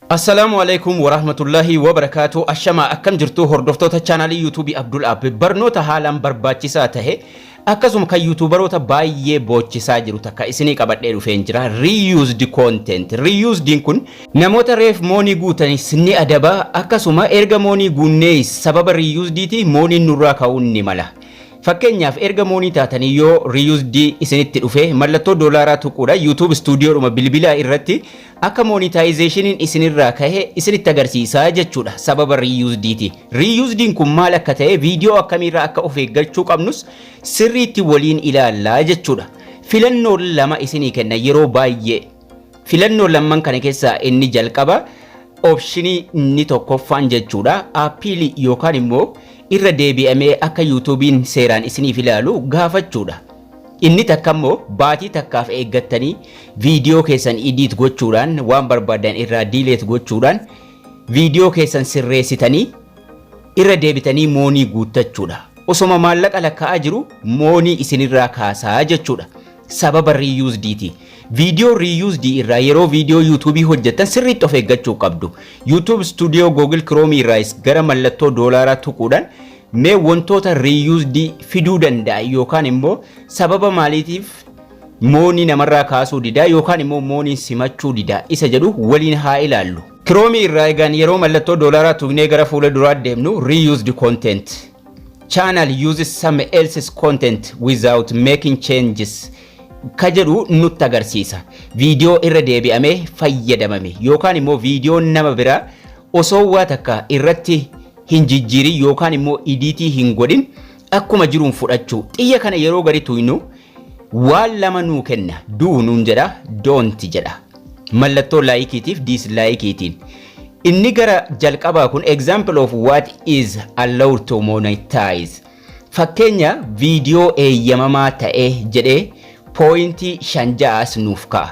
Assalaamu alaikum warahmatullahi wabarakaatu. Ashamaa, akkam jirtu hordoftoota chaanaalii YouTubeii Abdul App? Barnoota haalaan barbaachisaa tahe, akkasuma kan YouTuberoota baay'ee boochisaa jiru takka isinii qabadhee dhufeen jira. Reused content. Reused kun namoota reef moonii guutanis ni adaba, akkasuma erga moonii guunnees sababa reusediti mooniin nurraa ka'uun ni mala. Fakkeenyaaf, erga moonii taatanii yoo reused isinitti dhufe, mallattoo doolaaraa tuquudha YouTube Studiodhuma bilbilaa irratti akka monetizationiin isinirraa kahe isinitti agarsiisaa jechuudha sababa reusediti. Reusediin kun maal akka ta'e, viidiyoo akkamiirraa akka of eeggachuu qabnus sirriitti waliin ilaallaa jechuudha. Filannoo lama isinii kenna yeroo baay'ee. Filannoo lamman kana keessaa inni jalqaba, optionii inni tokkoffaan jechuudha, appealii yookaan immoo irra deebi'amee akka YouTubeiin seeraan isiniif ilaalu gaafachuudha. Inni takka immoo baatii takkaaf eeggattanii viidiyoo keessan edit gochuudhaan, waan barbaadan irraa delete gochuudhaan, viidiyoo keessan sirreessitanii irra deebitanii moonii guuttachuudha. Osoma maallaqa lakkaa'aa jiru moonii isinirraa kaasaa jechuudha. Sababa reusediti. Viidiyoo reused irraa yeroo viidiyoo YouTubeii hojjettan sirriitti of eeggachuu qabdu. YouTube Studio Google Chrome irraas gara mallattoo doolaaraa tuquudhaan mee wantoota reused fiduu danda'a yookaan immoo sababa maaliitiif moonii namarraa kaasuu didaa yookaan immoo moonii simachuu didaa isa jedhu waliin haa ilaallu. Chrome irraa egaan yeroo mallattoo doolaaraa tuqnee gara fuula duraa deemnu, reused content. Channel uses some else's content without making changes ka jedhu nutti agarsiisa. Viidiyoo irra deebi'amee fayyadamame yookaan immoo viidiyoo nama biraa osoo waa takka irratti hin jijjiirin yookaan immoo editii hin godhin akkuma jiruun fudhachuu. Xiyya kana yeroo gadi tuynu waan lama nuu kenna. Do nuun jedha, don't jedha. Mallattoo likeiitiif dislikeiitiin. Inni gara jalqabaa kun example of what is allowed to monetize. Fakkeenya viidiyoo eeyyamamaa ta'ee jedhee pointii 5 6 as nuuf ka'a.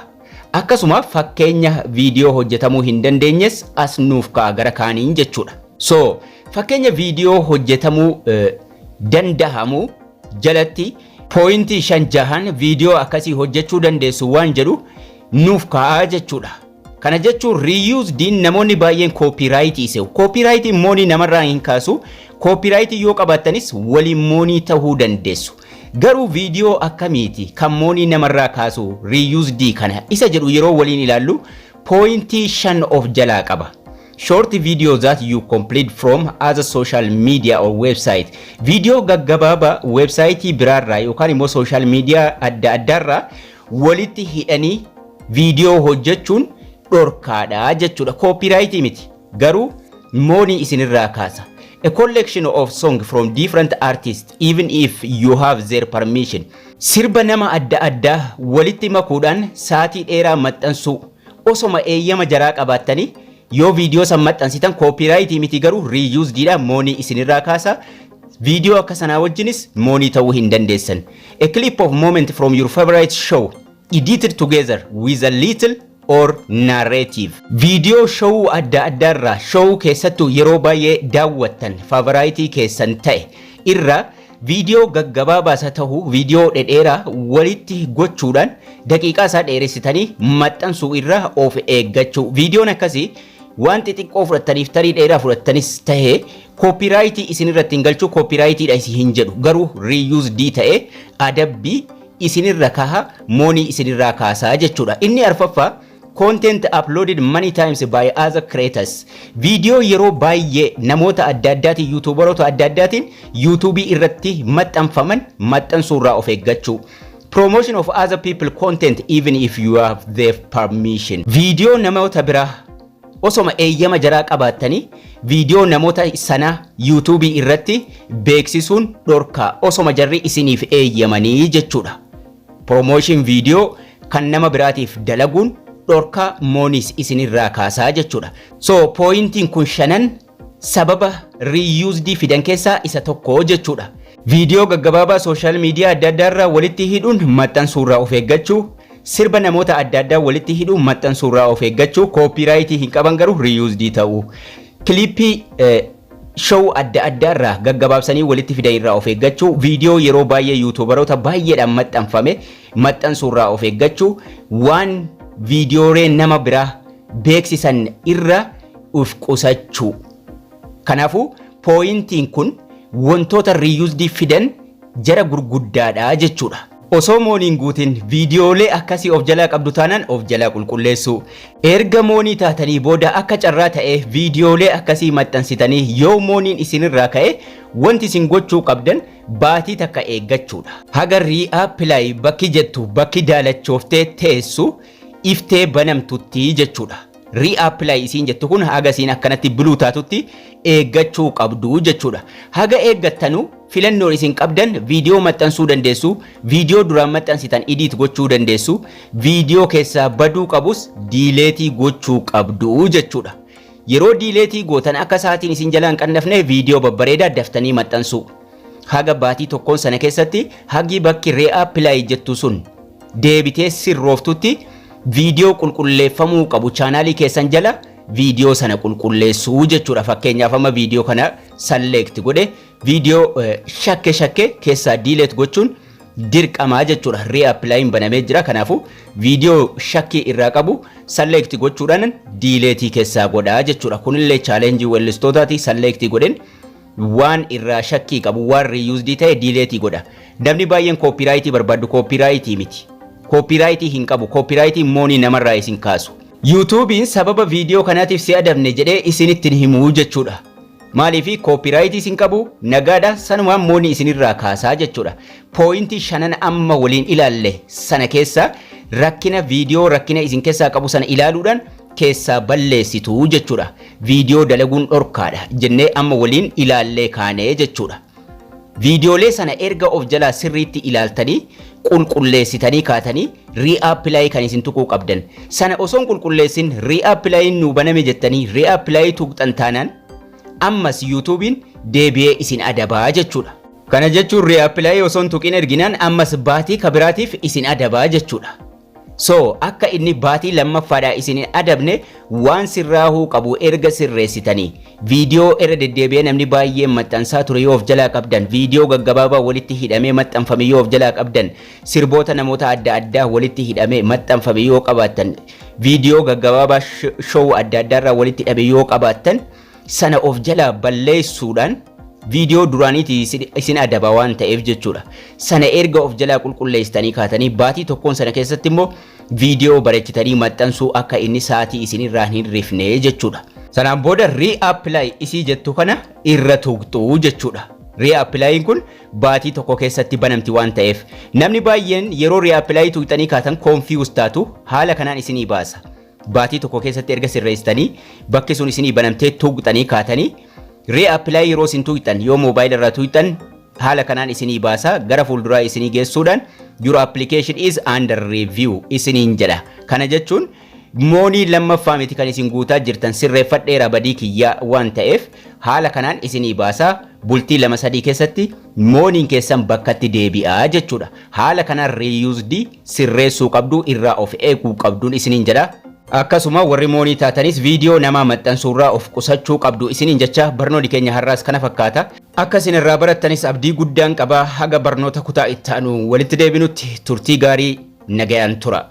Akkasuma fakkeenya viidiyoo hojjetamuu hin dandeenyes as nuuf ka'a gara kaaniin jechuudha. So fakkeenya viidiyoo hojjetamuu danda'amu jalatti pointii 5 6n viidiyoo akkasii hojjechuu dandeessu waan jedhu nuuf ka'a jechuudha. Kana jechuun reusediin namoonni baay'een copyrightii se'u. Copyrightiin moonii namarraa hin kaasu. Copyrightii yoo qabaattanis waliin moonii ta'uu dandeessu. Garuu viidiyoo akkamiiti kan moonii namarraa kaasu reusedii kana isa jedhu yeroo waliin ilaallu, pointii 5 of jalaa qaba. Short video that you complete from other social media or website. Viidiyoo gaggabaabaa websaayitii biraarraa yookaan immoo social media adda addaarraa walitti hidhanii viidiyoo hojjechuun dhorkaadha jechuudha. Copyrightii miti. Garuu moonii isinirraa kaasa. A collection of song from different artists, even if you have their permission. Sirba nama adda addaa walitti makuudhaan saatii dheeraa maxxansuu, osoma eeyyama jaraa qabaattanii yoo viidiyoo san maxxansitan, copyrightii miti, garuu reusedidha, moonii isinirraa kaasa. Viidiyoo akka sanaa wajjinis moonii ta'uu hin dandeessan. A clip of moment from your favorite show edited together with a little or narrative. Viidiyoo showuu adda addaarraa, showuu keessattuu yeroo baay'ee daawwattan, favoriteii keessan ta'e irraa viidiyoo gaggabaabaas haa ta'u viidiyoo dhedheeraa walitti gochuudhaan daqiiqaa isaa dheeressitanii maxxansuu irraa of eeggachuu. Viidiyoon akkasii waan xixiqqoo fudhattaniif tarii dheeraa fudhattanis tahee copyrightii isin irratti hin galchuu, copyrightiidha isin hin jedhu, garuu reusedii ta'ee adabbii isinirra kaha, moonii isinirraa kaasaa jechuudha. Inni arfaffaa content uploaded many times by other creators. Viidiyoo yeroo baay'ee namoota adda addaatiin, YouTuberoota adda addaatiin YouTubeii irratti maxxanfaman maxxansuurraa of eeggachuu. Promotion of other people content, even if you have their permission. Viidiyoo namoota biraa osoma eeyyama jaraa qabaattanii viidiyoo namoota sana YouTubeii irratti beeksisuun dhorkaa, osoma jarri isiniif eeyyamanii jechuudha. Promotion viidiyoo kan nama biraatiif dalaguun dhorkaa, mooniis isinirraa kaasaa jechuudha. So pointiin kun shanan sababa reused fidan keessaa isa tokko jechuudha. Viidiyoo gaggabaabaa social media adda addaarraa walitti hidhuun maxxansuurraa of eeggachuu, sirba namoota adda addaa walitti hidhuun maxxansuurraa of eeggachuu, copyrightii hin qaban garuu reused ta'uu. Clipii show adda addaarraa gaggabaabsanii walitti fidan irraa of eeggachuu, viidiyoo yeroo baay'ee YouTuberoota baay'eedhaan maxxanfame maxxansuurraa of eeggachuu, waan viidiyoolee nama biraa beeksisan irra uf qusachuu. Kanaafuu pointiin kun wantoota reused fidan jara gurguddaadha jechuudha. Osoo mooniin guutin viidiyoolee akkasii of jalaa qabdu taanaan of jalaa qulqulleessu. Erga moonii taatanii booda akka carraa ta'e viidiyoolee akkasii maxxansitanii yoo mooniin isinirraa ka'e, wanti isin gochuu qabdan baatii takka eeggachuudha. Haga reapply bakki jettu, bakki daalachooftee teessu iftee banamtutti jechuudha. Reapply isiin jettu kun haga isiin akkanatti blue taatutti eeggachuu qabdu jechuudha. Haga eeggattanu filannoon isin qabdan viidiyoo maxxansuu dandeessu, viidiyoo duraan maxxansitan edit gochuu dandeessu, viidiyoo keessaa baduu qabus delete gochuu qabdu jechuudha. Yeroo delete gootan akka sa'aatiin isin jalaan qannafne viidiyoo babbareedaa daftanii maxxansuu. Haga baatii tokkoon sana keessatti hagi bakki reapply jettu sun deebitee sirrooftutti viidiyoo qulqulleeffamuu qabu chaanaalii keessan jala viidiyoo sana qulqulleessuu jechuudha. Fakkeenyaaf, amma viidiyoo kana select godhe, viidiyoo shakke shakke keessaa delete gochuun dirqamaa jechuudha. Reapplyin banamee jira. Kanaafuu viidiyoo shakkii irraa qabu select gochuudhaan delete keessaa godhaa jechuudha. Kunillee challenge weellistootaati. Select godhen waan irraa shakkii qabu, waan reused ta'e delete godha. Namni baay'een copyright barbaaddu, copyright miti. Copyright hin qabu. Copyright moonii namarraa isin kaasu. YouTubeiin sababa viidiyoo kanaatiif si adabne jedhee isinitti himuu jechuudha. Maaliif? Copyright isin qabu, nagaadha, sanumaan moonii isinirraa kaasaa jechuudha. Point shanan amma waliin ilaalle sana keessa rakkina viidiyoo, rakkina isin keessaa qabu sana ilaaluudhaan keessaa balleessitu jechuudha. Viidiyoo dalaguun dhorkaadha jennee amma waliin ilaallee kaanee jechuudha. Viidiyoolee sana erga of jalaa sirriitti ilaaltanii qulqulleessitanii kaatanii reapply kan isin tuquu qabdan. Sana osoo hin qulqulleessin reapplyin nuu baname jettanii reapply tuqxan taanaan ammas YouTubeiin deebi'ee isin adabaa jechuudha. Kana jechuun reapply osoo hin tuqin erginaan ammas baatii kabiraatiif isin adabaa jechuudha. So akka inni baatii lammaffaadhaa isin hin adabne waan sirraahuu qabu erga sirreessitanii, viidiyoo irra deddeebi'ee namni baay'een maxxansaa ture yoo of jalaa qabdan, viidiyoo gaggabaabaa walitti hidhamee maxxanfame yoo of jalaa qabdan, sirboota namoota adda addaa walitti hidhamee maxxanfame yoo qabaattan, viidiyoo gaggabaabaa show adda addaarraa walitti hidhame yoo qabaattan, sana of jalaa balleessuudhaan viidiyoo duraaniiti isin adaba waan ta'eef jechuudha. Sana erga of jalaa qulqulleessitanii kaatanii baatii tokkoon sana keessatti immoo viidiyoo bareechitanii maxxansuu akka inni sa'aatii isinirraa hin rifne jechuudha. Sanaan booda reapply isii jettu kana irra tuqxuu jechuudha. Reapplyin kun baatii tokko keessatti banamti waan ta'eef namni baay'een yeroo reapply tuqxanii kaatan confuse taatu, haala kanaan isinii baasa. Baatii tokko keessatti erga sirreessitanii bakki sun isinii banamtee tuqxanii kaatanii reapply yeroo isin tuqxan, yoo moobaayila irraa tuqxan, haala kanaan isinii baasa. Gara fuulduraa isinii geessuudhaan "Your application is under review" isiniin jedha. Kana jechuun moonii lammaffaa miti kan isin guutaa jirtan, sirreeffadheera badii kiyyaa waan ta'eef haala kanaan isinii baasaa. Bultii 2-3 keessatti mooniin keessan bakkatti deebi'aa jechuudha. Haala kanaan reused sirreessuu qabdu, irraa of eeguu qabduun isiniin jedha. Akkasuma warri moonii taatanis viidiyoo namaa maxxansuurraa of qusachuu qabdu isiniin jecha barnoonni keenya har'aas kana fakkaata. Akka isin irraa barattanis abdii guddaan qaba. Haga barnoota kutaa itti aanu walitti deebinutti turtii gaarii, nagayaan tura.